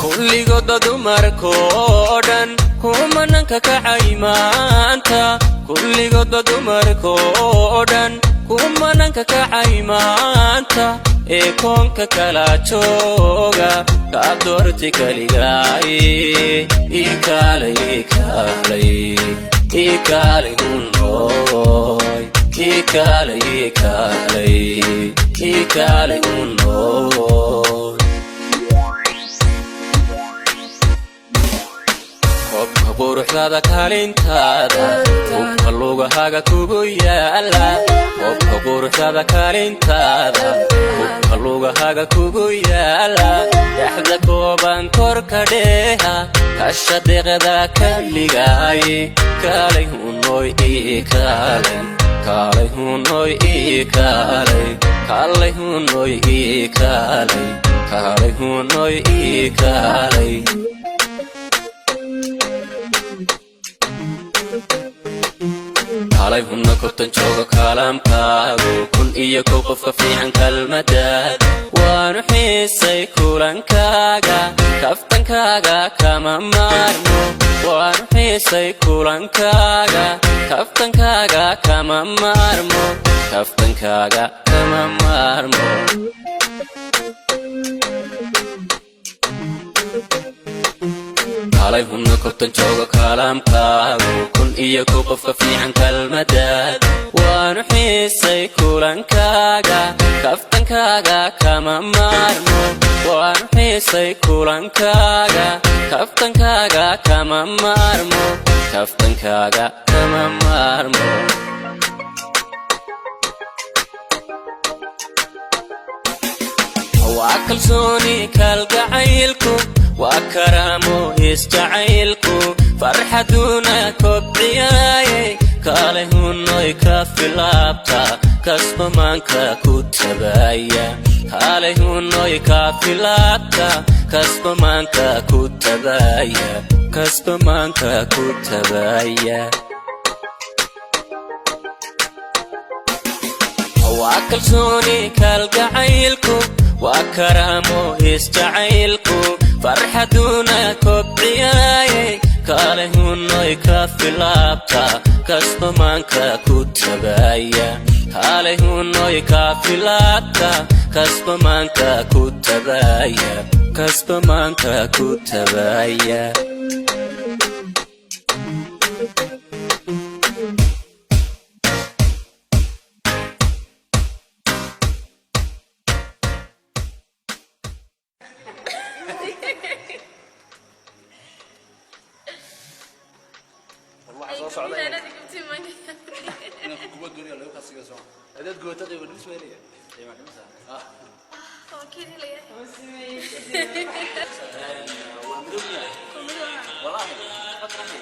Kulligoodba dumarkoo dhan kumananka kacay maanta. Kulligoodba dumarkoo dhan kumananka kacay maanta ee koonka kala jooga, kaa doorti kaligaay. Ii kaalay, ii kaalay, ii kaalay hunooy. Ii kaalay, ii kaalay, ii kaalay hunooy. Koobka quruxdaada, kaalintaada, hubka lugahaga kugu yaala. Koobka quruxdaada, kaalintaada, hubka lugahaga kugu yaala. Dhexda kooban, korka dheeha, kasha deeqda kaligaay. Kaalay hunooy, ii kaalay, kaalay hunooy, ii kaalay, kaalay hunooy, ii kaalay, kaalay hunooy, ii kaalay. Kaalay hunna, kobtan jooga kaalamkaagu 1001 qofka fiican kalmadaad. Waanu xiisay kulankaaga, kaftankaaga kama maarmo. Waanu xiisay kulankaaga, kaftankaaga kama maarmo, kaftankaaga kama maarmo. Kaalay hunna, kobtan jooga kaalamkaagu 1001 qofka fiican kalmadaad. Waanu xiisay kulankaaga, kaftankaaga kama maarmo. Waanu xiisay kulankaaga, kaftankaaga kama maarmo, kaftankaaga kama maarmo. Waa kalsooni kalgacaylku, waa karaamo isjacaylku, farxaduna kobciyaaye. Kaalay hunoy, ka filaabta kasbamaanka ku tabaaya. Kaalay hunoy, ka filaabta kasbamaanka ku tabaaya, kasbamaanka ku tabaaya. Waa kalsooni kalgacaylku, waa karaamo isjacaylku, farxaduna kobciyaaye. Kaalay hunoy, ka filaabta kasbamaanka ku tabaaya. Kaalay hunoy, ka filaabta kasbamaanka ku tabaaya, kasbamaanka ku tabaaya. War waxaa soo socda inaan kuwa gooniya lagu khasiyo soo hadaad goota qiimo dhimis weynaya, qiimo dhimis ah. Waa madow miyaa? Wallaahi, okay.